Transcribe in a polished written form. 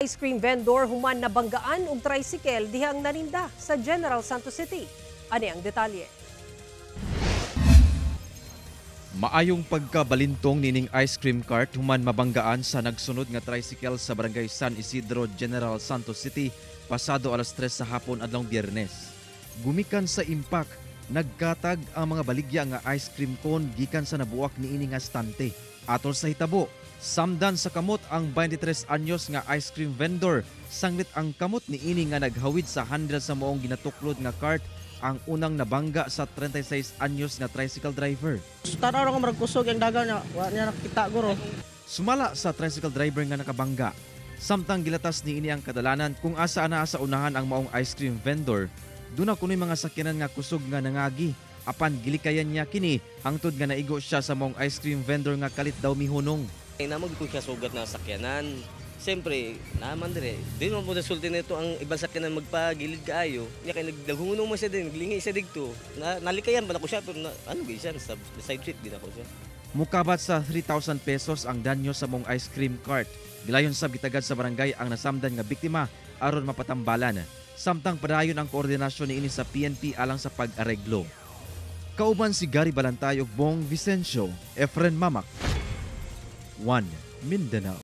Ice cream vendor human nabanggaan og tricycle dihang naninda sa General Santos City. Ani ang detalye. Maayong pagkabalintong nining ice cream cart human mabanggaan sa nagsunod nga tricycle sa Barangay San Isidro, General Santos City pasado alas 3 sa hapon adlong Biyernes. Gumikan sa impact, nagkatag ang mga baligya nga ice cream cone gikan sa nabuak niini nga stante. Atol sa hitabo, samdan sa kamot ang 23 anyos nga ice cream vendor, sanglit ang kamot niini nga naghawid sa handle sa maong ginatuklod nga cart ang unang nabangga sa 36 anyos nga tricycle driver. Tanaw ra ko, murag kusog ang dagan niya. Wa niya nakita guro. Sumala sa tricycle driver nga nakabangga. Samtang gilatas niini ang kadalanan kung asa anaa sa unahan ang maong ice cream vendor, duna kuno'y mga sakyanan nga kusog nga nangagi. Apan gilikayan niya kini hangtod nga naigo siya sa maong ice cream vendor nga kalit daw mihunong. Ay namo ko siya sugat na sakyanan. Siyempre, naman dire. Di man po sulti nito ang ibang sakyanan magpagilid kaayo. Nya kay nagdahunong man siya din, naglingi siya didto. Na, nalikayan ba nako siya, pero na, ano gyud siya sa side trip din ako siya. Mukabat sa 3,000 pesos ang danyo sa maong ice cream cart. Gilayon sab gitagad sa barangay ang nasamdan nga biktima aron mapatambalan. Samtang padayon ang koordinasyon niini sa PNP alang sa pag-areglo. Kauban si Gary Balantay ug Bong Vicencio, Efren Mamak. 1 Mindanao.